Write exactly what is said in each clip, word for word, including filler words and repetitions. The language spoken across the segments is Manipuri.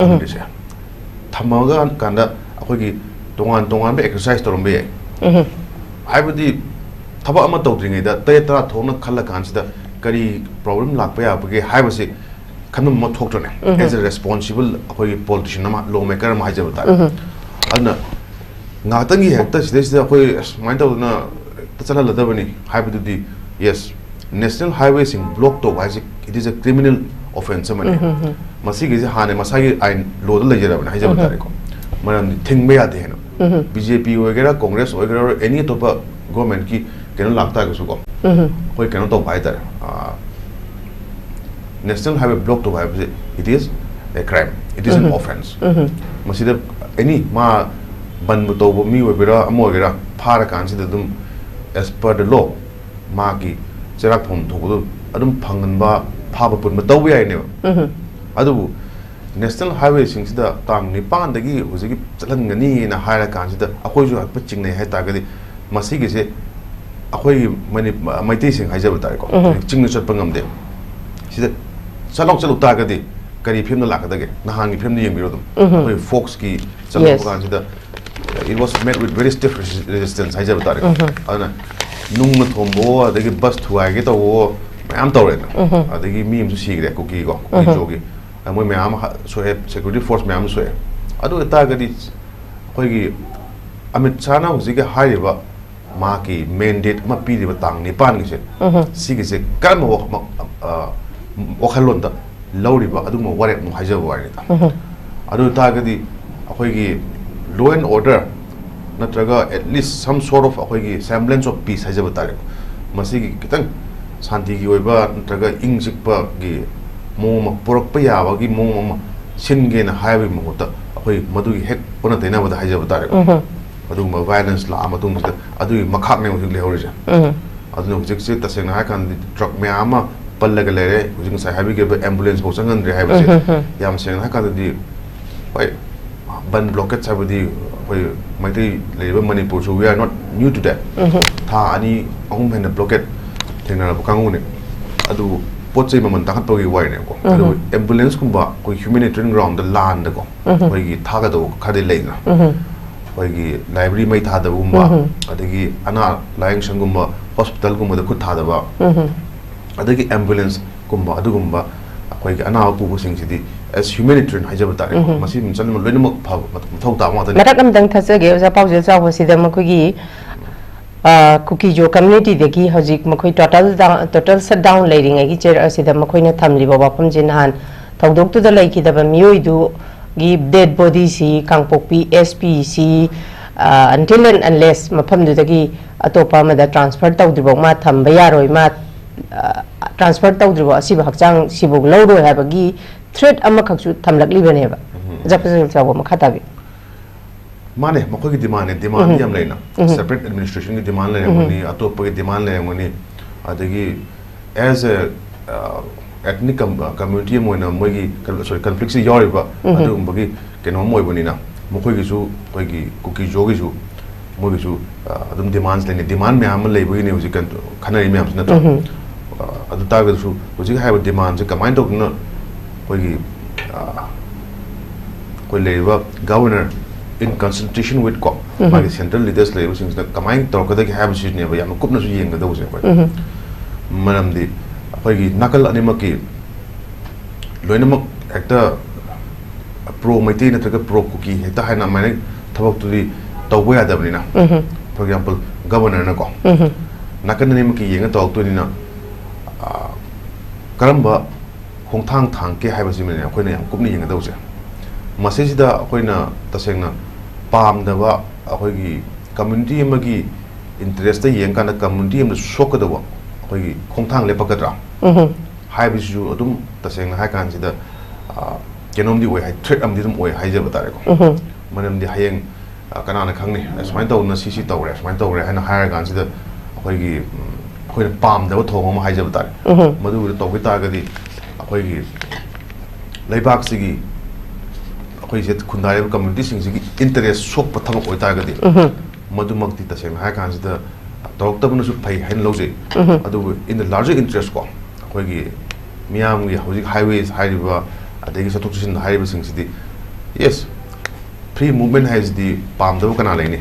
ꯊꯝꯗ꯭ꯔꯤꯁꯦ, ꯊꯝꯃꯒ ꯀꯥꯟꯗ ꯑꯩꯈꯣꯏꯒꯤ ꯇꯣꯉꯥꯟ ꯇꯣꯉꯥꯟꯕ ꯑꯦꯛꯁꯔꯁꯥꯏꯁ ꯇꯧꯔꯝꯕ ꯌꯥꯏ꯫ ꯍꯥꯏꯕꯗꯤ ꯊꯕꯛ ꯑꯃ ꯇꯧꯗ꯭ꯔꯤꯉꯩꯗ ꯇꯔꯦꯠ ꯇꯔꯥ ꯊꯣꯛꯅ ꯈꯜꯂ ꯀꯥꯟꯁꯤꯗ ꯀꯔꯤ ꯄ꯭ꯔꯣꯕ꯭ꯂꯦꯝ ꯂꯥꯛꯄ ꯌꯥꯕꯒꯦ ꯍꯥꯏꯕꯁꯤ ꯈꯟꯐꯝ ꯑꯃ ꯊꯣꯛꯇ꯭ꯔꯅꯦ꯫ As a responsible ꯑꯩꯈꯣꯏꯒꯤ ꯄꯣꯂꯤꯇꯤꯁꯤꯌꯟ ꯑꯃ, ꯂꯣ ꯃꯦꯀꯔ ꯑꯃ ꯍꯥꯏꯖꯕ ꯇꯥꯔꯦ꯫ ꯑꯗꯨꯅ ꯉꯥꯏꯍꯥꯛꯇꯪꯒꯤ ꯍꯦꯛꯇ ꯁꯤꯗꯩꯁꯤꯗ ꯑꯩꯈꯣꯏ ꯑꯁ ꯁꯨꯃꯥꯏꯅ ꯇꯧꯗꯅ ꯍꯦꯛꯇ ꯆꯠꯍꯜꯂꯗꯕꯅꯤ ꯍꯥꯏꯕꯗꯨꯗꯤ, ꯌꯦꯁ, ꯅꯦꯁꯅꯦꯜ ꯍꯥꯏꯋꯦꯁꯤꯡ ꯕ꯭ꯂꯣꯛ ꯇꯧꯕ ꯍꯥꯏꯁꯤ, it is a criminal offence ꯑꯃꯅꯤ꯫ ꯃꯁꯤꯒꯤꯁꯦ ꯍꯥꯟꯅ ꯃꯁꯥꯒꯤ ꯑꯥꯏꯟ ꯂꯣꯗ ꯂꯩꯖꯔꯕꯅꯤ ꯍꯥꯏꯖꯕ ꯇꯥꯔꯦꯀꯣ꯫ ꯃꯔꯝꯗꯤ ꯊꯤꯡꯕ ꯌꯥꯗꯦ ꯍꯥꯏꯅ꯫ ꯕꯤ ꯖꯦ ꯄꯤ ꯑꯣꯏꯒꯦꯔꯥ, ꯀꯣꯡꯒ꯭ꯔꯦꯁ ꯑꯣꯏꯒꯦꯔꯥ, ꯑꯦꯅꯤ ꯑꯇꯣꯞꯄ ꯒꯣꯔꯃꯦꯟꯠꯀꯤ ꯀꯩꯅꯣ ꯂꯥꯛꯇꯥꯔꯒꯁꯨꯀꯣ, ꯑꯩꯈꯣꯏ ꯀꯩꯅꯣ ꯇꯧꯕ ꯍꯥꯏꯇꯥꯔꯦ, ꯅꯦꯁꯅꯦꯜ ꯍꯥꯏꯋꯦ ꯕ꯭ꯂꯣꯛ ꯇꯧꯕ ꯍꯥꯏꯕꯁꯦ, it is a crime, it is an offence꯫ ꯃꯁꯤꯗ ꯑꯦꯅꯤ ꯃꯥ ꯕꯟꯕꯨ ꯇꯧꯕ ꯃꯤ ꯑꯣꯏꯒꯦꯔꯥ, ꯑꯃ ꯑꯣꯏꯒꯦꯔꯥ, ꯐꯥꯔꯀꯥꯟꯁꯤꯗ ꯑꯗꯨꯝ as per the law ꯃꯥꯒꯤ ꯆꯩꯔꯥꯛ ꯐꯪꯐꯝ ꯊꯣꯛꯄꯗꯣ ꯑꯗꯨꯝ ꯐꯪꯍꯟꯕ, ꯐꯥꯕ ꯄꯨꯟꯕ ꯇꯧꯕ ꯌꯥꯏꯅꯦꯕ꯫ ꯑꯗꯨꯕꯨ ꯅꯦꯁꯅꯦꯜ ꯍꯥꯏꯋꯦꯁꯤꯡꯁꯤꯗ ꯇꯥꯡ ꯅꯤꯄꯥꯟꯗꯒꯤ ꯍꯧꯖꯤꯛꯀꯤ ꯆꯠꯍꯟꯒꯅꯤꯅ ꯍꯥꯏꯔ ꯀꯥꯟꯁꯤꯗ ꯑꯩꯈꯣꯏꯁꯨ ꯍꯥꯏꯐꯦꯠ ꯆꯤꯡꯅꯩ ꯍꯥꯏ ꯇꯥꯔꯒꯗꯤ, ꯃꯁꯤꯒꯤꯁꯦ ꯑꯩꯈꯣꯏꯒꯤ ꯃꯅꯤ-, ꯃꯩꯇꯩꯁꯤꯡ ꯍꯥꯏꯖꯕ ꯇꯥꯔꯦꯀꯣ, ꯆꯤꯡꯗ ꯆꯠꯄ ꯉꯝꯗꯦ꯫ ꯁꯤꯗ ꯆꯠꯂꯥꯎ ꯆꯠꯂꯨ ꯇꯥꯔꯒꯗꯤ ꯀꯔꯤ ꯐꯤꯕꯝꯗ ꯂꯥꯛꯀꯗꯒꯦ? ꯅꯍꯥꯟꯒꯤ ꯐꯤꯕꯝꯗ ꯌꯦꯡꯕꯤꯔꯣ ꯑꯗꯨꯝ꯫ ꯑꯩꯈꯣꯏ ꯐꯣꯛꯁꯀꯤ ꯆꯠꯂꯨꯕ ꯀꯥꯟꯁꯤꯗ, it was met with very stiff resistance ꯍꯥꯏꯖꯕ ꯇꯥꯔꯦꯀꯣ꯫ ꯑꯗꯨꯅ ꯅꯨꯡꯅ ꯊꯣꯝꯕꯋꯣ, ꯑꯗꯒꯤ ꯕꯁ ꯊꯨꯒꯥꯏꯒꯦ ꯇꯧꯕꯋꯣ, ꯃꯌꯥꯝ ꯇꯧꯔꯦꯅ꯫ ꯑꯗꯒꯤ ꯃꯤ ꯑꯃꯁꯨ ꯁꯤꯈ꯭ꯔꯦ ꯀꯨꯀꯤꯀꯣ, ꯀꯨꯀꯤ ꯖꯣꯒꯤ꯫ ꯑ, ꯃꯣꯏ ꯃꯌꯥꯝ ꯑꯃ ꯍ-, ꯁꯣꯛꯑꯦ, ꯁꯦꯀ꯭ꯌꯨꯔꯤꯇꯤ ꯐꯣꯔꯁ ꯃꯌꯥꯝ ꯑꯃ ꯁꯣꯛꯑꯦ꯫ ꯑꯗꯨ ꯑꯣꯏꯇꯥꯔꯒꯗꯤ ꯑꯩꯈꯣꯏꯒꯤ ꯑꯃꯤꯠ ꯁꯥꯍꯅ ꯍꯧꯖꯤꯛꯀꯤ ꯍꯥꯏꯔꯤꯕ ꯃꯍꯥꯛꯀꯤ ꯃꯦꯟꯗꯦꯠ ꯑꯃ ꯄꯤꯔꯤꯕ ꯇꯥꯡ ꯅꯤꯄꯥꯟꯒꯤꯁꯦ, ꯁꯤꯒꯤꯁꯦ ꯀꯔꯝꯕ ꯋꯥꯈ-, ꯃ-, ꯑ, ꯋꯥꯈꯜꯂꯣꯟꯗ ꯂꯧꯔꯤꯕ ꯑꯗꯨꯒꯨꯝꯕ ꯋꯥꯔꯦꯞꯅꯣ ꯍꯥꯏꯖꯕ ꯋꯥꯅꯤꯗ꯫ ꯑꯗꯨ ꯑꯣꯏꯇꯥꯔꯒꯗꯤ ꯑꯩꯈꯣꯏꯒꯤ law and order ꯅꯠꯇ꯭ꯔꯒ at least some sort of ꯑꯩꯈꯣꯏꯒꯤ semblance of peace ꯍꯥꯏꯖꯕ ꯇꯥꯔꯦꯀꯣ, ꯃꯁꯤꯒꯤ ꯈꯤꯇꯪ ꯁꯥꯟꯇꯤꯒꯤ ꯑꯣꯏꯕ ꯅꯠꯇ꯭ꯔꯒ ꯏꯪ ꯆꯤꯛꯄꯒꯤ ꯃꯑꯣꯡ ꯑꯃ ꯄꯨꯔꯛꯄ ꯌꯥꯕꯒꯤ ꯃꯑꯣꯡ ꯑꯃ ꯁꯤꯟꯒꯦꯅ ꯍꯥꯏꯕꯒꯤ ꯃꯍꯨꯠꯇ, ꯑꯩꯈꯣꯏ ꯃꯗꯨꯒꯤ ꯍꯦꯛ ꯑꯣꯟꯅ ꯇꯩꯅꯕꯗ ꯍꯥꯏꯖꯕ ꯇꯥꯔꯦꯀꯣ, ꯑꯗꯨꯒꯨꯝꯕ violence ꯂꯥꯛꯑ ꯃꯇꯨꯡꯁꯤꯗ ꯑꯗꯨꯒꯤ ꯃꯈꯥꯛꯅꯦ ꯍꯧꯖꯤꯛ ꯂꯩꯍꯧꯔꯤꯁꯦ꯫ ꯑꯗꯨꯅ ꯍꯧꯖꯤꯛꯁꯦ ꯇꯁꯦꯡꯅ ꯍꯥꯏꯔꯀꯥꯟꯗꯗꯤ ꯇ꯭ꯔꯛ ꯃꯌꯥꯝ ꯑꯃ ꯄꯜꯂꯒ ꯂꯩꯔꯦ꯫ ꯍꯧꯖꯤꯛ ꯉꯁꯥꯏ ꯍꯥꯏꯕꯤꯈꯤꯕ ambulance ꯐꯥꯎ ꯆꯪꯍꯟꯗ꯭ꯔꯦ ꯍꯥꯏꯕꯁꯦ, ꯌꯥꯝ ꯁꯦꯡꯅ ꯍꯥꯏꯔꯀꯥꯟꯗꯗꯤ, ꯍꯣꯏ, ꯕꯟ blockade ꯍꯥꯏꯕꯗꯤ ꯑꯩꯈꯣꯏ ꯃꯩꯇꯩ ꯂꯩꯔꯤꯕ ꯃꯅꯤꯄꯨꯔꯁꯨ we are not new to that꯫ ꯊꯥ ꯑꯅꯤ ꯑꯍꯨꯝ ꯍꯦꯟꯅ blockade ꯊꯦꯡꯅꯔꯕ ꯀꯥꯡꯕꯨꯅꯦ꯫ ꯑꯗꯨꯕꯨ ꯄꯣꯠ ꯆꯩ ꯃꯃꯜ ꯇꯥꯡꯈꯠꯄꯒꯤ ꯋꯥꯔꯤꯅꯦꯕꯀꯣ꯫ ꯑꯗꯨꯕꯨ ambulance ꯀꯨꯝꯕ ꯑꯩꯈꯣꯏ humanitarian ground ꯗ ꯂꯥꯟꯗꯀꯣ, ꯑꯩꯈꯣꯏꯒꯤ ꯊꯥꯒꯗꯧꯕ ꯈꯔꯗꯤ ꯂꯩꯗꯅ, ꯑꯩꯈꯣꯏꯒꯤ library ꯃꯩ ꯊꯥꯗꯕꯒꯨꯝꯕ, ꯑꯗꯒꯤ ꯑꯅꯥ ꯂꯥꯌꯦꯡ ꯁꯪꯒꯨꯝꯕ, hospital ꯒꯨꯝꯕꯗ ꯈꯨꯠ ꯊꯥꯗꯕ, ꯑꯗꯒꯤ ambulance ꯀꯨꯝꯕ, ꯑꯗꯨꯒꯨꯝꯕ ꯑꯩꯈꯣꯏꯒꯤ ꯑꯅꯥꯕ ꯄꯨꯕꯁꯤꯡꯁꯤꯗꯤ as humanitarian ꯍꯥꯏꯖꯕ ꯇꯥꯔꯦꯀꯣ, ꯃꯁꯤ ꯃꯆꯜ ꯂꯣꯏꯅꯃꯛ ꯐꯕ, ꯃꯊꯧ ꯇꯥꯕ ꯉꯥꯛꯇꯅꯤ꯫ ꯃꯔꯛ ꯑꯃꯇꯪ ꯊꯠꯆꯒꯦ, ꯑꯣꯖꯥ ꯄꯥꯎꯖꯦꯜ ꯆꯥꯎꯕꯁꯤꯗ ꯃꯈꯣꯏꯒꯤ, ꯑ, ꯀꯨꯀꯤꯖꯣ community ꯗꯒꯤ ꯍꯧꯖꯤꯛ ꯃꯈꯣꯏ total down, total shutdown ꯂꯩꯔꯤꯉꯩꯒꯤ ꯆꯩꯔꯛ ꯑꯁꯤꯗ ꯃꯈꯣꯏꯅ ꯊꯝꯂꯤꯕ ꯋꯥꯐꯝꯁꯤ, ꯅꯍꯥꯟ ꯊꯧꯗꯣꯛꯇꯨꯗ ꯂꯩꯈꯤꯗꯕ ꯃꯤꯑꯣꯏꯗꯨꯒꯤ dead body ꯁꯤ ꯀꯥꯡꯄꯣꯛꯄꯤ S P C, ꯑ, until and unless ꯃꯐꯝꯗꯨꯗꯒꯤ ꯑꯇꯣꯞꯄ ꯑꯃꯗ transfer ꯇꯧꯗ꯭ꯔꯤꯐꯥꯎ ꯃꯥ ꯊꯝꯕ ꯌꯥꯔꯣꯏ, ꯃꯥ, ꯑ, transfer ꯇꯧꯗ꯭ꯔꯤꯐꯥꯎ ꯑꯁꯤꯕ ꯍꯛꯆꯥꯡ ꯁꯤꯐꯥꯎ ꯂꯧꯔꯣꯏ ꯍꯥꯏꯕꯒꯤ threat ꯑꯃꯈꯛꯁꯨ ꯊꯝꯂꯛꯂꯤꯕꯅꯦꯕ꯫ ꯑꯣꯖꯥ ꯄꯥꯎꯖꯦꯜ ꯆꯥꯎꯕ, ꯃꯈꯥ ꯇꯥꯕꯤꯌꯨ꯫ ꯃꯥꯅꯦ, ꯃꯈꯣꯏꯒꯤ demand ꯅꯦ, demand ꯗꯤ ꯌꯥꯝ ꯂꯩꯅ꯫ Separate administration ꯒꯤ demand ꯂꯩꯔꯝꯒꯅꯤ, ꯑꯇꯣꯞꯄꯒꯤ demand ꯂꯩꯔꯝꯒꯅꯤ, ꯑꯗꯒꯤ as a, ꯑ, ethnic com-, community ꯑꯃ ꯑꯣꯏꯅ ꯃꯣꯏꯒꯤ con-, sorry, conflict ꯁꯤ ꯌꯥꯎꯔꯤꯕ ꯑꯗꯨꯒꯨꯝꯕꯒꯤ ꯀꯩꯅꯣꯝ ꯑꯣꯏꯕꯅꯤꯅ, ꯃꯈꯣꯏꯒꯤꯁꯨ, ꯑꯩꯈꯣꯏꯒꯤ ꯀꯨꯀꯤꯖꯣꯒꯤꯁꯨ, ꯃꯣꯏꯒꯤꯁꯨ, ꯑ, ꯑꯗꯨꯝ demands ꯂꯩꯅꯩ꯫ Demand ꯃꯌꯥꯝ ꯑꯃ ꯂꯩꯕꯒꯤꯅꯦ ꯍꯧꯖꯤꯛ ꯀꯩꯅꯣ ꯈꯟꯅꯔꯤ ꯃꯌꯥꯝꯁꯤ, ꯅꯠꯇ꯭ꯔꯣ? ꯑ, ꯑꯗꯨ ꯇꯥꯔꯒꯁꯨ ꯍꯧꯖꯤꯛ ꯍꯥꯏꯔꯤꯕ demand ꯁꯦ ꯀꯃꯥꯏꯅ ꯇꯧꯗꯅ ꯑꯩꯈꯣꯏꯒꯤ, ꯑ, ꯑꯩꯈꯣꯏ ꯂꯩꯔꯤꯕ governor in consultation with ꯀꯣ, ꯃꯥꯒꯤ central leaders ꯂꯩꯔꯤꯕꯁꯤꯡꯁꯤꯗ ꯀꯃꯥꯏꯅ ꯇꯧꯔꯛꯀꯗꯒꯦ ꯍꯥꯏꯕꯁꯤꯅꯦꯕ ꯌꯥꯝꯅ ꯀꯨꯞꯅꯁꯨ ꯌꯦꯡꯒꯗꯧꯕꯁꯦ ꯑꯩꯈꯣꯏ꯫ ꯃꯔꯝꯗꯤ ꯑꯩꯈꯣꯏꯒꯤ ꯅꯥꯀꯜ ꯑꯅꯤꯃꯛꯀꯤ ꯂꯣꯏꯅꯃꯛ ꯍꯦꯛꯇ pro ꯃꯩꯇꯩ ꯅꯠꯇ꯭ꯔꯒ pro ꯀꯨꯀꯤ ꯍꯦꯛꯇ ꯍꯥꯏꯅ ꯑꯗꯨꯃꯥꯏꯅ ꯊꯕꯛꯇꯨꯗꯤ ꯇꯧꯕ ꯌꯥꯗꯕꯅꯤꯅ, for example, governor ꯅꯀꯣ, ꯅꯥꯀꯟ ꯑꯅꯤꯃꯛꯀꯤ ꯌꯦꯡꯉ ꯇꯧꯔꯛꯇꯣꯏꯅꯤꯅ, ꯑ, ꯀꯔꯝꯕ ꯈꯣꯡꯊꯥꯡ ꯊꯥꯡꯒꯦ ꯍꯥꯏꯕꯁꯤꯃꯅꯦ ꯑꯩꯈꯣꯏꯅ ꯌꯥꯝ ꯀꯨꯞꯅ ꯌꯦꯡꯒꯗꯧꯁꯦ꯫ ꯃꯁꯤꯁꯤꯗ ꯑꯩꯈꯣꯏꯅ ꯇꯁꯦꯡꯅ ꯄꯥꯝꯗꯕ, ꯑꯩꯈꯣꯏꯒꯤ community ꯑꯃꯒꯤ interest ꯇ ꯌꯦꯡꯀꯥꯟꯗ community ꯑꯃꯗ ꯁꯣꯛꯀꯗꯧꯕ ꯑꯩꯈꯣꯏꯒꯤ ꯈꯣꯡꯊꯥꯡ ꯂꯦꯞꯄꯛꯀꯗ꯭ꯔꯥ ꯍꯥꯏꯕꯁꯤꯁꯨ ꯑꯗꯨꯝ ꯇꯁꯦꯡꯅ ꯍꯥꯏ ꯀꯥꯟꯁꯤꯗ, ꯑ, ꯀꯩꯅꯣꯝꯗꯤ ꯑꯣꯏ ꯍꯥꯏ, threat ꯑꯃꯗꯤ ꯑꯗꯨꯝ ꯑꯣꯏ ꯍꯥꯏꯖꯕ ꯇꯥꯔꯦꯀꯣ꯫ ꯃꯔꯝꯗꯤ ꯍꯌꯦꯡ, ꯑ, ꯀꯅꯥꯅ ꯈꯪꯅꯤ, ꯑ, ꯁꯨꯃꯥꯏꯅ ꯇꯧꯗꯅ ꯁꯤ ꯁꯤ ꯇꯧꯔꯦ, ꯁꯨꯃꯥꯏꯅ ꯇꯧꯔꯦ ꯍꯥꯏꯅ ꯍꯥꯏꯔ ꯀꯥꯟꯁꯤꯗ ꯑꯩꯈꯣꯏꯒꯤ, ꯎꯝ, ꯑꯩꯈꯣꯏꯅ ꯄꯥꯝꯗꯕ ꯊꯧꯑꯣꯡ ꯑꯃ ꯍꯥꯏꯖꯕ ꯇꯥꯔꯦ꯫ ꯃꯗꯨꯒꯤꯗꯣ ꯇꯧꯈꯤ ꯇꯥꯔꯒꯗꯤ ꯑꯩꯈꯣꯏꯒꯤ ꯂꯩꯕꯥꯛꯁꯤꯒꯤ, ꯑꯩꯈꯣꯏꯁꯦ ꯈꯨꯟꯗꯥꯔꯤꯕ community ꯁꯤꯡꯁꯤꯒꯤ interest ꯁꯣꯛꯄ ꯊꯕꯛ ꯑꯣꯏꯇꯥꯔꯒꯗꯤ, ꯃꯗꯨꯃꯛꯇꯤ ꯇꯁꯦꯡꯅ ꯍꯥꯏꯔ ꯀꯥꯟꯁꯤꯗ ꯇꯧꯔꯛꯇꯕꯅꯁꯨ ꯐꯩ ꯍꯥꯏꯅ ꯂꯧꯖꯩ꯫ ꯑꯗꯨꯕꯨ in the larger interest ꯀꯣ, ꯑꯩꯈꯣꯏꯒꯤ ꯃꯤꯌꯥꯝꯒꯤ ꯍꯧꯖꯤꯛ highways ꯍꯥꯏꯔꯤꯕ, ꯑꯗꯒꯤ ꯆꯠꯊꯣꯛ ꯆꯠꯁꯤꯟ ꯍꯥꯏꯔꯤꯕꯁꯤꯡꯁꯤꯗꯤ, yes, free movement ꯍꯥꯏꯁꯤꯗꯤ ꯄꯥꯝꯗꯕ ꯀꯅꯥ ꯂꯩꯅꯤ?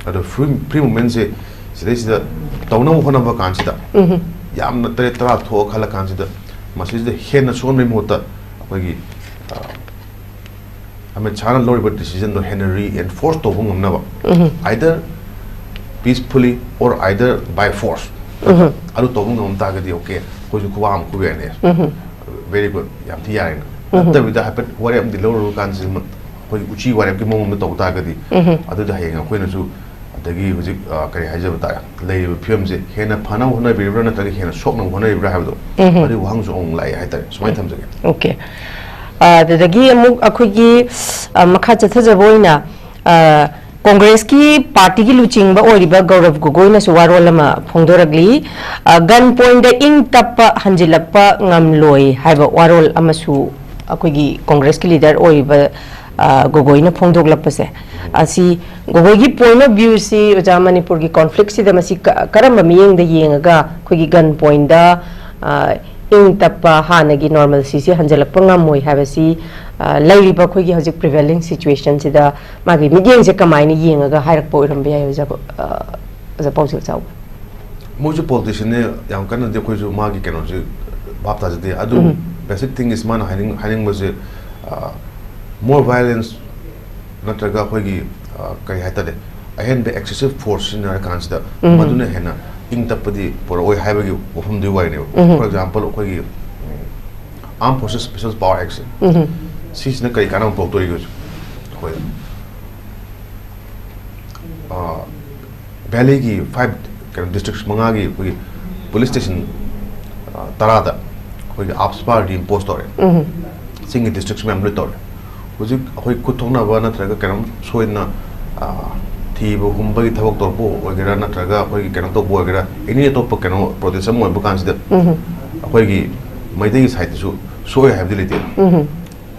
ꯑꯗꯣ free, free movementꯁꯦ ꯁꯤꯗꯩꯁꯤꯗ ꯇꯧꯅꯕ ꯍꯣꯠꯅꯕ ꯀꯥꯟꯁꯤꯗ, ꯎꯝ꯫ ꯌꯥꯝꯅ ꯇꯔꯦꯠ ꯇꯔꯥ ꯊꯣꯛꯑ ꯈꯜꯂ ꯀꯥꯟꯁꯤꯗ, ꯃꯁꯤꯁꯤꯗ ꯍꯦꯟꯅ ꯁꯣꯛꯍꯟꯕꯒꯤ ꯃꯍꯨꯠꯇ ꯑꯩꯈꯣꯏꯒꯤ, ꯑ, ꯑꯃꯤꯠ ꯁꯥꯍꯅ ꯂꯧꯔꯤꯕ decisionꯗꯣ ꯍꯦꯟꯅ reinforce ꯇꯧꯕ ꯉꯝꯅꯕ, ꯎꯝ꯫ Either peacefully or either by force, ꯎꯝ꯫ ꯑꯗꯨ ꯇꯧꯕ ꯉꯝ ꯇꯥꯔꯒꯗꯤ, okay, ꯑꯩꯈꯣꯏꯁꯨ ꯈꯨꯕꯥꯛ ꯑꯃ ꯈꯨꯕ ꯌꯥꯏꯅꯦ꯫ ꯎꯝ꯫ Very good, ꯌꯥꯝ ꯊꯤ ꯌꯥꯔꯦꯅ꯫ ꯎꯝ꯫ ꯅꯠꯇꯕꯤꯗ ꯍꯥꯏꯐꯦꯠ ꯋꯥꯔꯦꯞ ꯑꯃꯗꯤ ꯂꯧꯔꯨꯔ ꯀꯥꯟꯁꯤꯗ ꯑꯩꯈꯣꯏꯒꯤ ꯎꯆꯤ ꯋꯥꯔꯦꯞꯀꯤ ꯃꯑꯣꯡꯗ ꯇꯧ ꯇꯥꯔꯒꯗꯤ, ꯎꯝ꯫ ꯑꯗꯨꯗ ꯍꯌꯦꯡ ꯑꯩꯈꯣꯏꯅꯁꯨ, ꯑꯗꯒꯤ ꯍꯧꯖꯤꯛ, ꯑ, ꯀꯔꯤ ꯍꯥꯏꯖꯕ ꯇꯥꯔꯦ, ꯂꯩꯔꯤꯕ ꯐꯤꯕꯝꯁꯦ ꯍꯦꯟꯅ ꯐꯅꯕ ꯍꯣꯠꯅꯕꯤꯔꯤꯕ꯭ꯔꯥ ꯅꯠꯇ꯭ꯔꯒ ꯍꯦꯟꯅ ꯁꯣꯛꯅꯕ ꯍꯣꯠꯅꯔꯤꯕ꯭ꯔꯥ ꯍꯥꯏꯕꯗꯣ, ꯎꯝ꯫ ꯑꯗꯨꯒꯤ ꯋꯥꯍꯪꯁꯨ ꯑꯃꯨꯛ ꯂꯥꯛꯑꯦ ꯍꯥꯏꯇꯥꯔꯦ꯫ ꯁꯨꯃꯥꯏꯅ ꯊꯝꯖꯒꯦ꯫ Okay꯫ ꯑ, ꯑꯗꯨꯗꯒꯤ ꯑꯃꯨꯛ ꯑꯩꯈꯣꯏꯒꯤ, ꯑ, ꯃꯈꯥ ꯆꯠꯊꯖꯕ ꯑꯣꯏꯅ, ꯑ, ꯀꯣꯡꯒ꯭ꯔꯦꯁꯀꯤ ꯄꯥꯔꯇꯤꯒꯤ ꯂꯨꯆꯤꯡꯕ ꯑꯣꯏꯔꯤꯕ ꯒꯧꯔꯕ ꯒꯣꯒꯣꯏꯅꯁꯨ ꯋꯥꯔꯣꯜ ꯑꯃ ꯐꯣꯡꯗꯣꯔꯛꯂꯤ꯫ ꯑ, gun pointꯗ ꯏꯪ ꯇꯞꯄ ꯍꯟꯖꯤꯜꯂꯛꯄ ꯉꯝꯂꯣꯏ ꯍꯥꯏꯕ ꯋꯥꯔꯣꯜ ꯑꯃꯁꯨ ꯑꯩꯈꯣꯏꯒꯤ ꯀꯣꯡꯒ꯭ꯔꯦꯁꯀꯤ leader ꯑꯣꯏꯔꯤꯕ, ꯑ, ꯒꯣꯒꯣꯏꯅ ꯐꯣꯡꯗꯣꯛꯂꯛꯄꯁꯦ, ꯑꯁꯤ ꯒꯣꯒꯣꯏꯒꯤ point of viewꯁꯤ, ꯑꯣꯖꯥ, ꯃꯅꯤꯄꯨꯔꯒꯤ conflictꯁꯤꯗ ꯃꯁꯤ ꯀ-, ꯀꯔꯝꯕ ꯃꯤꯠꯌꯦꯡꯗ ꯌꯦꯡꯉꯒ ꯑꯩꯈꯣꯏꯒꯤ gun pointꯗ, ꯑ, ꯏꯪ ꯇꯞꯄ ꯍꯥꯟꯅꯒꯤ normalcyꯁꯤ ꯍꯟꯖꯤꯜꯂꯛꯄ ꯉꯝꯃꯣꯏ ꯍꯥꯏꯕꯁꯤ, ꯑ, ꯂꯩꯔꯤꯕ ꯑꯩꯈꯣꯏꯒꯤ ꯍꯧꯖꯤꯛ prevailing situationꯁꯤꯗ ꯃꯥꯒꯤ ꯃꯤꯠꯌꯦꯡꯁꯦ ꯀꯃꯥꯏꯅ ꯌꯦꯡꯉꯒ ꯍꯥꯏꯔꯛꯄ ꯑꯣꯏꯔꯝꯕ ꯌꯥꯏ, ꯑꯣꯖꯥ ꯄꯥꯎ-, ꯑ, ꯑꯣꯖꯥ ꯄꯥꯎꯖꯦꯜ ꯆꯥꯎꯕ? ꯃꯣꯏꯁꯨ politicianꯅꯦ, ꯌꯥꯝ ꯀꯟꯅꯗꯤ ꯑꯩꯈꯣꯏꯁꯨ ꯃꯥꯒꯤ ꯀꯩꯅꯣꯁꯦ ꯚꯥꯞ ꯇꯥꯖꯗꯦ꯫ ꯑꯗꯨ ꯎꯝ꯫ Basic thing is ꯃꯥꯅ ꯍꯥꯏꯅꯤꯡ-, ꯍꯥꯏꯅꯤꯡꯕꯁꯦ, ꯑ, more violence ꯅꯠꯇ꯭ꯔꯒ ꯑꯩꯈꯣꯏꯒꯤ, ꯑ, ꯀꯔꯤ ꯍꯥꯏꯇꯥꯔꯦ, ꯑꯍꯦꯟꯕ excessive force ꯁꯤꯖꯤꯟꯅꯔ ꯀꯥꯟꯁꯤꯗ ꯎꯝ꯫ ꯃꯗꯨꯅ ꯍꯦꯟꯅ ꯏꯪ ꯇꯞꯄꯗꯤ ꯄꯨꯔꯛꯑꯣꯏ ꯍꯥꯏꯕꯒꯤ ꯋꯥꯐꯝꯗꯨꯒꯤ ꯋꯥꯔꯤꯅꯦꯕ꯫ ꯎꯝ꯫ For example, ꯑꯩꯈꯣꯏꯒꯤ, ꯎꯝ, Armed Forces Special Power Actꯁꯦ, ꯎꯝ꯫ ꯁꯤꯁꯤꯅ ꯀꯔꯤ ꯀꯥꯟꯅꯕ ꯄꯨꯔꯛꯇꯣꯔꯤꯒꯦ ꯍꯧꯖꯤꯛ ꯑꯩꯈꯣꯏꯗ? ꯑ, valleyꯒꯤ five, ꯀꯩꯅꯣ, districts ꯃꯉꯥꯒꯤ ꯑꯩꯈꯣꯏꯒꯤ police station, ꯑ, ꯇꯔꯥꯗ ꯑꯩꯈꯣꯏꯒꯤ AFSPA reimpose ꯇꯧꯔꯦ꯫ ꯎꯝ꯫ ꯆꯤꯡꯒꯤ districts ꯃꯌꯥꯝ ꯂꯣꯏ ꯇꯧꯔꯦ꯫ ꯍꯧꯖꯤꯛ ꯑꯩꯈꯣꯏ ꯈꯨꯠ ꯊꯣꯛꯅꯕ ꯅꯠꯇ꯭ꯔꯒ ꯀꯩꯅꯣꯝ ꯁꯣꯏꯗꯅ, ꯑ, ꯊꯤꯕ ꯍꯨꯝꯕꯒꯤ ꯊꯕꯛ ꯇꯧꯔꯛꯄ ꯑꯣꯏꯒꯦꯔꯥ, ꯅꯠꯇ꯭ꯔꯒ ꯑꯩꯈꯣꯏꯒꯤ ꯀꯩꯅꯣ ꯇꯧꯕ ꯑꯣꯏꯒꯦꯔꯥ, any ꯑꯇꯣꯞꯄ ꯀꯩꯅꯣ protest ꯑꯃ ꯑꯣꯏꯕ ꯀꯥꯟꯁꯤꯗ ꯎꯝ꯫ ꯑꯩꯈꯣꯏꯒꯤ ꯃꯩꯇꯩꯒꯤ sideꯇꯁꯨ ꯁꯣꯏ ꯍꯥꯏꯕꯗꯤ ꯂꯩꯇꯦ꯫ ꯎꯝ꯫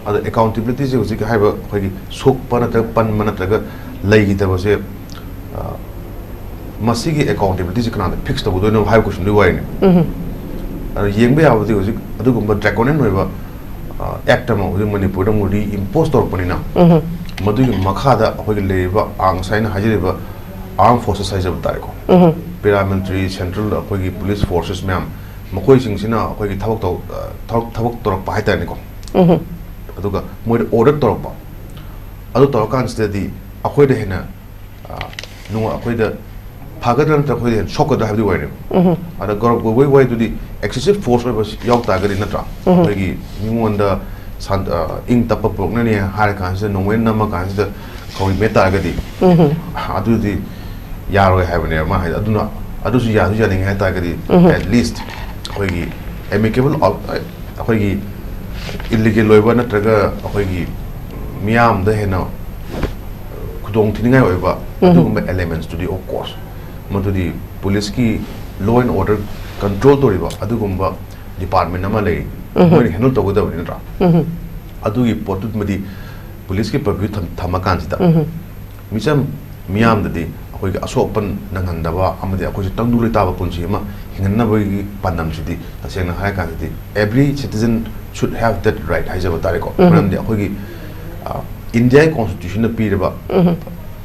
ꯑꯗ accountabilityꯁꯦ ꯍꯧꯖꯤꯛꯀꯤ ꯍꯥꯏꯔꯤꯕ ꯑꯩꯈꯣꯏꯒꯤ ꯁꯣꯛꯄ ꯅꯠꯇ꯭ꯔꯒ ꯄꯟꯕ ꯅꯠꯇ꯭ꯔꯒ ꯂꯩꯈꯤꯗꯕꯁꯦ, ꯑ, ꯃꯁꯤꯒꯤ accountabilityꯁꯦ ꯀꯅꯥꯗ fix ꯇꯧꯒꯗꯣꯏꯅꯣ ꯍꯥꯏꯕ questionꯗꯨꯒꯤ ꯋꯥꯔꯤꯅꯤ꯫ ꯎꯝ꯫ ꯑꯗꯣ ꯌꯦꯡꯕ ꯌꯥꯕꯗꯤ ꯍꯧꯖꯤꯛ ꯑꯗꯨꯒꯨꯝꯕ draconian ꯑꯣꯏꯕ ꯑꯦꯛ ꯑꯃ ꯍꯧꯖꯤꯛ ꯃꯅꯤꯄꯨꯔꯗ ꯑꯃꯨꯛ ꯔꯤꯏꯝꯄꯣꯁ ꯇꯧꯔꯛꯄꯅꯤꯅ, ꯃꯗꯨꯒꯤ ꯃꯈꯥꯗ ꯑꯩꯈꯣꯏꯒꯤ ꯂꯩꯔꯤꯕ, ꯑꯥ, ꯉꯁꯥꯏ ꯑꯩꯅ ꯍꯥꯏꯖꯔꯤꯕ ꯑꯥꯔꯝ ꯐꯣꯔꯁꯦꯁ ꯍꯥꯏꯖꯕ ꯇꯥꯔꯦꯀꯣ, ꯄꯦꯔꯥꯃꯤꯂꯤꯇꯔꯤ, ꯁꯦꯟꯇ꯭ꯔꯦꯜ ꯑꯩꯈꯣꯏꯒꯤ ꯄꯨꯂꯤꯁ ꯐꯣꯔꯁꯦꯁ ꯃꯌꯥꯝ, ꯃꯈꯣꯏꯁꯤꯡꯁꯤꯅ ꯑꯩꯈꯣꯏꯒꯤ ꯊꯕꯛ ꯇꯧ-, ꯑ, ꯊꯕꯛ, ꯊꯕꯛ ꯇꯧꯔꯛꯄ ꯍꯥꯏꯇꯥꯔꯦꯅꯦꯀꯣ꯫ ꯑꯗꯨꯒ ꯃꯣꯏꯗ ꯑꯣꯔꯗꯔ ꯇꯧꯔꯛꯄ, ꯑꯗꯨ ꯇꯧꯔꯀꯥꯟꯁꯤꯗꯗꯤ ꯑꯩꯈꯣꯏꯗ ꯍꯦꯟꯅ, ꯑ, ꯅꯨꯡꯉ-, ꯑꯩꯈꯣꯏꯗ ꯐꯒꯗ꯭ꯔꯥ ꯅꯠꯇ꯭ꯔꯒ ꯑꯩꯈꯣꯏꯗ ꯍꯦꯟꯅ ꯁꯣꯛꯀꯗ꯭ꯔꯥ ꯍꯥꯏꯕꯗꯤ ꯑꯣꯏꯔꯦꯕ꯫ ꯑꯗ ꯒꯧꯔꯕ ꯒꯣꯒꯣꯏ ꯋꯥꯏꯗꯨꯗꯤ excessive force ꯑꯣꯏꯕ ꯌꯥꯎ ꯇꯥꯔꯒꯗꯤ ꯅꯠꯇ꯭ꯔꯥ, ꯑꯩꯈꯣꯏꯒꯤ ꯃꯤꯉꯣꯟꯗ ꯁꯥꯟ-, ꯑ, ꯏꯪ ꯇꯞꯄ ꯄꯨꯔꯛꯅꯅꯤ ꯍꯥꯏꯔ ꯀꯥꯟꯁꯤꯗ, ꯅꯣꯡꯃꯩ ꯅꯝꯃ ꯀꯥꯟꯁꯤꯗ ꯈꯧꯔꯤ ꯃꯦꯠ ꯇꯥꯔꯒꯗꯤ, ꯑꯗꯨꯗꯤ ꯌꯥꯔꯣꯏ ꯍꯥꯏꯕꯅꯦꯕ ꯃꯥ ꯍꯥꯏꯗꯣ꯫ ꯑꯗꯨꯅ ꯑꯗꯨꯁꯨ ꯌꯥꯁꯨ ꯌꯥꯅꯤꯡꯉꯦ ꯍꯥꯏ ꯇꯥꯔꯒꯗꯤ, at least ꯑꯩꯈꯣꯏꯒꯤ amicable out-, ꯑꯩꯈꯣꯏꯒꯤ ꯏꯜꯂꯤꯒꯦꯜ ꯑꯣꯏꯕ ꯅꯠꯇ꯭ꯔꯒ ꯑꯩꯈꯣꯏꯒꯤ ꯃꯤꯌꯥꯝꯗ ꯍꯦꯟꯅ ꯈꯨꯗꯣꯡ ꯊꯤꯅꯤꯡꯉꯥꯏ ꯑꯣꯏꯕ ꯑꯗꯨꯒꯨꯝꯕ elements ꯇꯨꯗꯤ, of course, ꯃꯗꯨꯗꯤ ꯄꯨꯂꯤꯁꯀꯤ law and order control ꯇꯧꯔꯤꯕ ꯑꯗꯨꯒꯨꯝꯕ department ꯑꯃ ꯂꯩꯔꯤ, ꯃꯣꯏꯅ handle ꯇꯧꯒꯗꯕꯅꯤ ꯅꯠꯇ꯭ꯔꯥ? ꯑꯗꯨꯒꯤ ꯄꯣꯠꯇꯨꯃꯗꯤ ꯄꯨꯂꯤꯁꯀꯤ purview ꯊꯝ-, ꯊꯝꯃꯀꯥꯟꯁꯤꯗ, ꯃꯤꯆꯝ ꯃꯤꯌꯥꯝꯗꯗꯤ ꯑꯩꯈꯣꯏꯒꯤ ꯑꯁꯣꯛ ꯑꯄꯟ ꯅꯪꯍꯟꯗꯕ ꯑꯃꯗꯤ ꯑꯩꯈꯣꯏꯁꯨ ꯇꯪꯗꯨ ꯂꯩꯇꯥꯕ ꯄꯨꯟꯁꯤ ꯑꯃ ꯍꯤꯡꯍꯟꯅꯕꯒꯤ ꯄꯥꯟꯗꯝꯁꯤꯗꯤ, ꯇꯁꯦꯡꯅ ꯍꯥꯏꯔꯀꯥꯟꯗꯗꯤ, every citizen should have that right ꯍꯥꯏꯖꯕ ꯇꯥꯔꯦꯀꯣ꯫ ꯃꯔꯝꯗꯤ ꯑꯩꯈꯣꯏꯒꯤ, ꯑ, ꯏꯟꯗꯤꯌꯥꯒꯤ constitution ꯅ ꯄꯤꯔꯤꯕ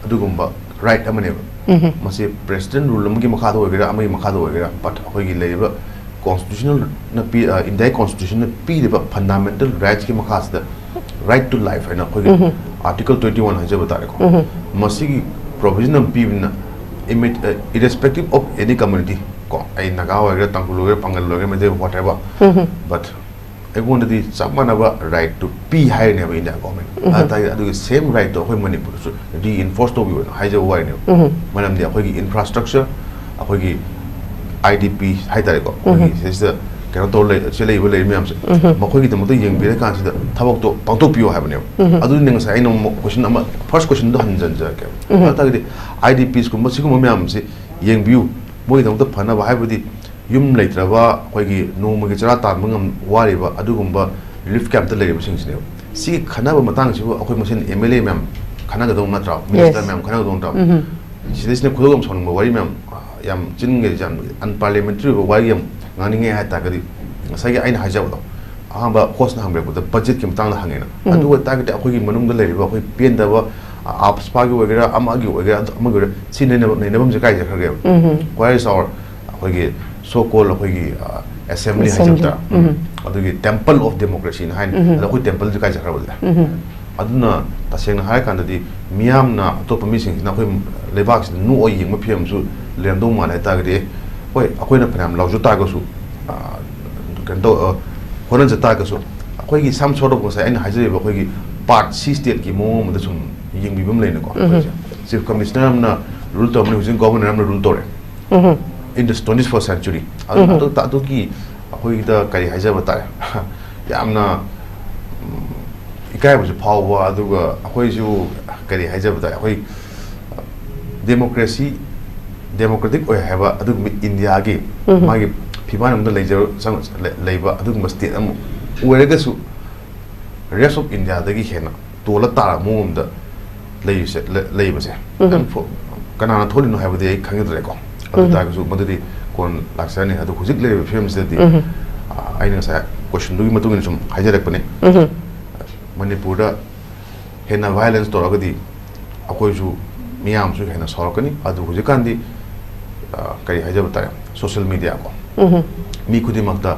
ꯑꯗꯨꯒꯨꯝꯕ right ꯑꯃꯅꯦꯕ꯫ ꯃꯁꯤ president rule ꯑꯃꯒꯤ ꯃꯈꯥꯗ ꯑꯣꯏꯒꯦꯔꯥ, ꯑꯃꯒꯤ ꯃꯈꯥꯗ ꯑꯣꯏꯒꯦꯔꯥ, but ꯑꯩꯈꯣꯏꯒꯤ ꯂꯩꯔꯤꯕ constitutional ꯅ ꯄꯤ-, ꯑ, ꯏꯟꯗꯤꯌꯥꯒꯤ constitution ꯅ ꯄꯤꯔꯤꯕ fundamental rights ꯀꯤ ꯃꯈꯥꯁꯤꯗ right to life ꯍꯥꯏꯅ ꯑꯩꯈꯣꯏꯒꯤ article twenty one ꯍꯥꯏꯖꯕ ꯇꯥꯔꯦꯀꯣ꯫ ꯃꯁꯤꯒꯤ provision ꯑꯃ ꯄꯤꯕꯅꯤꯅ, ꯏꯃꯤ-, ꯑ, irrespective of any community ꯀꯣ, ꯑꯩ ꯅꯥꯒꯥ ꯑꯣꯏꯒꯦꯔꯥ, ꯇꯥꯡꯈꯨꯜ ꯑꯣꯏꯒꯦꯔꯥ, ꯄꯥꯡꯒꯜ ꯑꯣꯏꯒꯦꯔꯥ, ꯃꯩꯇꯩ, whatever, but ꯑꯩꯉꯣꯟꯗꯗꯤ ꯆꯞ ꯃꯥꯟꯅꯕ right ꯇꯨ ꯄꯤ ꯍꯥꯏꯔꯤꯅꯦꯕ ꯏꯟꯗꯤꯌꯥ government꯫ ꯑꯗꯨ ꯇꯥꯔꯗꯤ ꯑꯗꯨꯒꯤ same right ꯇꯣ ꯑꯩꯈꯣꯏ ꯃꯅꯤꯄꯨꯔꯗꯁꯨ reinforce ꯇꯧꯕꯤꯌꯣꯅ ꯍꯥꯏꯖꯕ ꯋꯥꯔꯤꯅꯦꯕ꯫ ꯃꯔꯝꯗꯤ ꯑꯩꯈꯣꯏꯒꯤ infrastructure, ꯑꯩꯈꯣꯏꯒꯤ I D P ꯍꯥꯏꯇꯥꯔꯦꯀꯣ, ꯑꯩꯈꯣꯏꯒꯤ ꯁꯤꯗꯩꯁꯤꯗ ꯀꯩꯅꯣ ꯇꯧꯔ ꯂꯩ, ꯁꯤ ꯂꯩꯔꯤꯕ, ꯂꯩꯔꯤꯕ ꯃꯌꯥꯝꯁꯦ, ꯃꯈꯣꯏꯒꯤꯗꯃꯛꯇ ꯌꯦꯡꯕꯤꯔꯀꯥꯟꯁꯤꯗ ꯊꯕꯛꯇꯣ ꯄꯥꯡꯊꯣꯛꯄꯤꯌꯣ ꯍꯥꯏꯕꯅꯦꯕ꯫ ꯑꯗꯨꯅꯤ ꯉꯁꯥꯏ ꯑꯩꯅ ꯑꯃꯨꯛ question ꯑꯃ, first question ꯗꯣ ꯍꯟꯖꯟꯖꯔꯛꯀꯦꯕ꯫ ꯑꯗꯨ ꯇꯥꯔꯒꯗꯤ I D Ps ꯀꯨꯝꯕ ꯁꯤꯒꯨꯝꯕ ꯃꯌꯥꯝꯁꯤ ꯌꯦꯡꯕꯤꯌꯨ, ꯃꯣꯏꯒꯤꯗꯃꯛꯇ ꯐꯅꯕ, ꯍꯥꯏꯕꯗꯤ ꯌꯨꯝ ꯂꯩꯇ꯭ꯔꯕ, ꯑꯩꯈꯣꯏꯒꯤ ꯅꯣꯡꯃꯒꯤ ꯆꯔꯥ ꯇꯥꯟꯕ ꯉꯝ-, ꯋꯥꯔꯤꯕ ꯑꯗꯨꯒꯨꯝꯕ relief camp ꯇ ꯂꯩꯔꯤꯕꯁꯤꯡꯁꯤꯅꯦꯕ꯫ ꯁꯤꯒꯤ ꯈꯟꯅꯕ ꯃꯇꯥꯡꯁꯤꯕꯨ ꯑꯩꯈꯣꯏ ꯃꯁꯦꯟ M L A ꯃꯌꯥꯝ ꯈꯟꯅꯒꯗꯧ ꯅꯠꯇ꯭ꯔꯣ? Minister ꯃꯌꯥꯝ ꯈꯟꯅꯒꯗꯧ ꯅꯠꯇ꯭ꯔꯣ? ꯁꯤꯗꯩꯁꯤꯅ ꯈꯣꯏꯗꯧ ꯌꯥꯝ ꯁꯥꯎꯅꯤꯡꯕ ꯋꯥꯔꯤ ꯃꯌꯥꯝ, ꯌꯥꯝ ꯆꯤꯟꯒ ꯌꯥꯝ unparliamentary ꯑꯣꯏꯕ ꯋꯥꯔꯤ ꯌꯥꯝ ꯉꯥꯡꯅꯤꯡꯉꯦ ꯍꯥꯏ ꯇꯥꯔꯒꯗꯤ, ꯉꯁꯥꯏꯒꯤ ꯑꯩꯅ ꯍꯥꯏꯖꯕꯗꯣ, ꯑꯍꯥꯟꯕ ꯍꯣꯁꯅ ꯍꯪꯕꯤꯔꯛꯄꯗ ꯕꯖꯦꯠꯀꯤ ꯃꯇꯥꯡꯗ ꯍꯪꯉꯦꯅ꯫ ꯎꯝ꯫ ꯑꯗꯨ ꯑꯣꯏꯇꯥꯔꯒꯗꯤ ꯑꯩꯈꯣꯏꯒꯤ ꯃꯅꯨꯡꯗ ꯂꯩꯔꯤꯕ ꯑꯩꯈꯣꯏ ꯄꯦꯟꯗꯕ, ꯑ, ꯑꯥꯞꯁꯄꯥꯒꯤ ꯑꯣꯏꯒꯦꯔꯥ, ꯑꯃꯒꯤ ꯑꯣꯏꯒꯦꯔꯥ, ꯑꯃꯒꯤ ꯑꯣꯏꯒꯦꯔꯥ, ꯁꯤ ꯅꯩꯅꯕ-, ꯅꯩꯅꯐꯝꯁꯦ ꯀꯥꯏ ꯆꯠꯈ꯭ꯔꯒꯦꯕ? ꯎꯝ꯫ Where is our, ꯑꯩꯈꯣꯏꯒꯤ so called ꯑꯩꯈꯣꯏꯒꯤ, ꯑ, assembly ꯍꯥꯏꯖꯕ ꯇꯥꯔꯦ꯫ ꯎꯝ꯫ ꯑꯗꯨꯒꯤ temple of democracy ꯅ ꯍꯥꯏꯅ꯫ ꯎꯝ꯫ ꯑꯗꯣ ꯑꯩꯈꯣꯏ temple ꯁꯦ ꯀꯥꯏ ꯆꯠꯈ꯭ꯔꯕ ꯑꯗꯨꯗꯤ? ꯎꯝ꯫ ꯑꯗꯨꯅ ꯇꯁꯦꯡꯅ ꯍꯥꯏꯔꯀꯥꯟꯗꯗꯤ ꯃꯤꯌꯥꯝꯅ, ꯑꯇꯣꯞꯄ ꯃꯤꯁꯤꯡꯁꯤꯅ ꯑꯩꯈꯣꯏ ꯂꯩꯕꯥꯛꯁꯤꯗ ꯅꯣꯛꯑ ꯌꯦꯡꯕ ꯐꯤꯕꯝꯁꯨ ꯂꯩꯔꯝꯗꯧ ꯃꯥꯜꯂꯦ ꯍꯥꯏ ꯇꯥꯔꯒꯗꯤ, ꯍꯣꯏ, ꯑꯩꯈꯣꯏꯅ ꯐꯅꯌꯥꯝ ꯂꯥꯎꯖ ꯇꯥꯔꯒꯁꯨ, ꯑ, ꯀꯩꯅꯣ ꯇꯧ-, ꯑ, ꯍꯣꯠꯅꯖ ꯇꯥꯔꯒꯁꯨ, ꯑꯩꯈꯣꯏꯒꯤ some sort of ꯉꯁꯥꯏ ꯑꯩꯅ ꯍꯥꯏꯖꯔꯤꯕ ꯑꯩꯈꯣꯏꯒꯤ part C state ꯀꯤ ꯃꯑꯣꯡ ꯑꯃꯗ ꯁꯨꯝ ꯌꯦꯡꯕꯤꯕ ꯑꯃ ꯂꯩꯅꯀꯣ꯫ ꯎꯝ꯫ ꯑꯩꯈꯣꯏꯁꯦ Chief Commissioner ꯑꯃꯅ rule ꯇꯧꯔꯝꯕꯅꯤ, ꯍꯧꯖꯤꯛ Governor ꯑꯃꯅ rule ꯇꯧꯔꯦ꯫ ꯎꯝ꯫ In the twenty-first century꯫ ꯑꯗꯨ, ꯎꯝ꯫ ꯑꯗꯨ, ꯑꯗꯨꯒꯤ ꯑꯩꯈꯣꯏꯗ ꯀꯔꯤ ꯍꯥꯏꯖꯕ ꯇꯥꯔꯦ? ꯌꯥꯝꯅ, ꯎꯝ, ꯏꯀꯥꯏꯕꯁꯨ ꯐꯥꯎꯕ, ꯑꯗꯨꯒ ꯑꯩꯈꯣꯏꯁꯨ ꯀꯔꯤ ꯍꯥꯏꯖꯕ ꯇꯥꯔꯦ? ꯑꯩꯈꯣꯏ democracy, democratic ꯑꯣꯏ ꯍꯥꯏꯕ ꯑꯗꯨꯒꯨꯝꯕ ꯏꯟꯗꯤꯌꯥꯒꯤ ꯎꯝ꯫ ꯃꯥꯒꯤ ꯐꯤꯕꯥꯟ ꯑꯃꯗ ꯂꯩꯖ-, ꯆꯪ-, ꯂꯩ-, ꯂꯩꯕ ꯑꯗꯨꯒꯨꯝꯕ state ꯑꯃ ꯑꯣꯏꯔꯒꯁꯨ, rest of India ꯗꯒꯤ ꯍꯦꯟꯅ ꯇꯣꯜꯂ ꯇꯥꯔꯕ ꯃꯑꯣꯡ ꯑꯃꯗ ꯂꯩꯔꯤꯁꯦ, ꯂꯩ-, ꯂꯩꯕꯁꯦ꯫ ꯎꯝ꯫ And for-, ꯀꯅꯥꯅ ꯊꯣꯛꯂꯤꯅꯣ ꯍꯥꯏꯕꯗꯤ ꯑꯩ ꯈꯪꯖꯗ꯭ꯔꯦꯀꯣ꯫ ꯑꯗꯨ ꯎꯝ꯫ ꯇꯥꯔꯒꯁꯨ ꯃꯗꯨꯗꯤ ꯀꯣꯟꯅ ꯂꯥꯛꯆꯔꯅꯤ꯫ ꯑꯗꯨ ꯍꯧꯖꯤꯛ ꯂꯩꯔꯤꯕ ꯐꯤꯕꯝꯁꯤꯗꯗꯤ, ꯎꯝ꯫ ꯑ, ꯑꯩꯅ ꯉꯁꯥꯏ question ꯗꯨꯒꯤ ꯃꯇꯨꯡ ꯏꯟꯅ ꯁꯨꯝ ꯍꯥꯏꯖꯔꯛꯄꯅꯤ꯫ ꯎꯝ꯫ ꯃꯅꯤꯄꯨꯔꯗ ꯍꯦꯟꯅ violence ꯇꯧꯔꯒꯗꯤ ꯑꯩꯈꯣꯏꯁꯨ, ꯃꯤꯌꯥꯝꯁꯨ ꯍꯦꯟꯅ ꯁꯥꯎꯔꯛꯀꯅꯤ꯫ ꯑꯗꯨ ꯍꯧꯖꯤꯛꯀꯥꯟꯗꯤ, ꯑ, ꯀꯔꯤ ꯍꯥꯏꯖꯕ ꯇꯥꯔꯦ, social media ꯀꯣ꯫ ꯎꯝ꯫ ꯃꯤ ꯈꯨꯗꯤꯡꯃꯛꯇ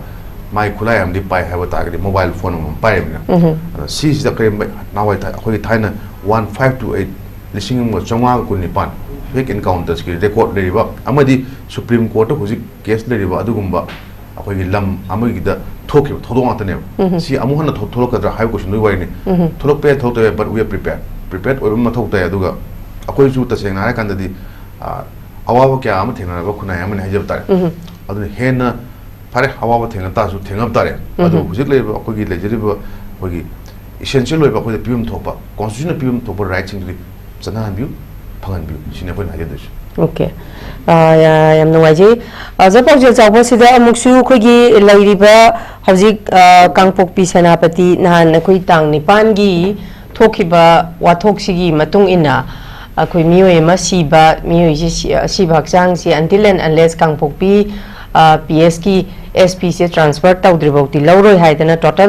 ꯃꯥꯏ ꯈꯨꯠꯂꯥꯏ ꯑꯃꯗꯤ ꯄꯥꯏ ꯍꯥꯏꯕ ꯇꯥꯔꯒꯗꯤ mobile phone ꯑꯃꯃꯝ ꯄꯥꯏꯔꯤꯕꯅꯤꯅ꯫ ꯎꯝ꯫ ꯑꯗ ꯁꯤꯁꯤꯗ ꯀꯔꯤꯒꯨꯝꯕ ꯅꯍꯥꯟꯋꯥꯏ ꯊꯥ-, ꯑꯩꯈꯣꯏꯒꯤ ꯊꯥꯏꯅ one five two eight, ꯂꯤꯁꯤꯡ ꯑꯃꯒ ꯆꯥꯝꯃꯉꯥꯒ ꯀꯨꯟ ꯅꯤꯄꯥꯟ fake encounters ꯀꯤ record ꯂꯩꯔꯤꯕ ꯑꯃꯗꯤ Supreme Court ꯇ ꯍꯧꯖꯤꯛ case ꯂꯩꯔꯤꯕ ꯑꯗꯨꯒꯨꯝꯕ ꯑꯩꯈꯣꯏꯒꯤ ꯂꯝ ꯑꯃꯒꯤꯗ ꯊꯣꯛꯈꯤꯕ ꯊꯧꯗꯣꯛ ꯉꯥꯛꯇꯅꯦꯕ꯫ ꯎꯝ꯫ ꯁꯤ ꯑꯃꯨꯛ ꯍꯟꯅ ꯊꯣꯛ-, ꯊꯣꯛꯂꯛꯀꯗ꯭ꯔꯥ ꯍꯥꯏꯕ question ꯗꯨꯒꯤ ꯋꯥꯔꯤꯅꯤ꯫ ꯎꯝ꯫ ꯊꯣꯛꯂꯛꯄ ꯌꯥꯏ, ꯊꯣꯛꯂꯛꯇꯕ ꯌꯥꯏ, but we are prepared꯫ Prepared ꯑꯣꯏꯕ ꯑꯃ ꯃꯊꯧ ꯇꯥꯏ꯫ ꯑꯗꯨꯒ ꯑꯩꯈꯣꯏꯁꯨ ꯇꯁꯦꯡꯅ ꯍꯥꯏꯔꯀꯥꯟꯗꯗꯤ, ꯑ, ꯑꯋꯥꯕ ꯀꯌꯥ ꯑꯃ ꯊꯦꯡꯅꯔꯕ ꯈꯨꯟꯅꯥꯏ ꯑꯃꯅꯤ ꯍꯥꯏꯖꯕ ꯇꯥꯔꯦ꯫ ꯎꯝ꯫ ꯑꯗꯨꯅ ꯍꯦꯟꯅ ꯐꯔꯦ, ꯑꯋꯥꯕ ꯊꯦꯡꯅ ꯇꯥꯔꯁꯨ ꯊꯦꯡꯅꯕ ꯇꯥꯔꯦ꯫ ꯑꯗꯨ ꯎꯝ꯫ ꯍꯧꯖꯤꯛ ꯂꯩꯔꯤꯕ ꯑꯩꯈꯣꯏꯒꯤ ꯂꯩꯖꯔꯤꯕ ꯑꯩꯈꯣꯏꯒꯤ essential ꯑꯣꯏꯕ ꯑꯩꯈꯣꯏꯗ ꯄꯤꯐꯝ ꯊꯣꯛꯄ, constitution ꯅ ꯄꯤꯐꯝ ꯊꯣꯛꯄ right ꯁꯤꯡꯗꯨꯗꯤ ꯆꯠꯅꯍꯟꯕꯤꯌꯨ, ꯐꯪꯍꯟꯕꯤꯌꯨ, ꯁꯤꯅꯤ ꯑꯩꯈꯣꯏꯅ ꯍꯥꯏꯖꯗꯣꯏꯁꯦ꯫ Okay꯫ ꯑ, ꯌꯥ-, ꯌꯥꯝ ꯅꯨꯡꯉꯥꯏꯖꯩ꯫ ꯑ, ꯖ ꯄꯥꯎꯖꯦꯜ ꯆꯥꯎꯕ, ꯁꯤꯗ ꯑꯃꯨꯛꯁꯨ ꯑꯩꯈꯣꯏꯒꯤ ꯂꯩꯔꯤꯕ ꯍꯧꯖꯤꯛ, ꯑ, ꯀꯥꯡꯄꯣꯛꯄꯤ ꯁꯦꯅꯥꯄꯇꯤ, ꯅꯍꯥꯟ ꯑꯩꯈꯣꯏ ꯇꯥꯡ ꯅꯤꯄꯥꯟꯒꯤ ꯊꯣꯛꯈꯤꯕ ꯋꯥꯊꯣꯛꯁꯤꯒꯤ ꯃꯇꯨꯡ ꯏꯟꯅ, ꯑꯩꯈꯣꯏ ꯃꯤꯑꯣꯏ ꯑꯃ ꯁꯤꯕ, ꯃꯤꯑꯣꯏꯁꯤ ꯁꯤ-, ꯑꯁꯤꯕ ꯍꯛꯆꯥꯡꯁꯤ until and unless ꯀꯥꯡꯄꯣꯛꯄꯤ ꯄꯤ ꯑꯦꯁꯀꯤ ꯑꯦꯁ ꯄꯤꯁꯦ ꯇ꯭ꯔꯥꯟꯁꯐꯔ ꯇꯧꯗ꯭ꯔꯤꯐꯥꯎꯗꯤ ꯂꯧꯔꯣꯏ ꯍꯥꯏꯗꯅ ꯇꯣꯇꯦꯜ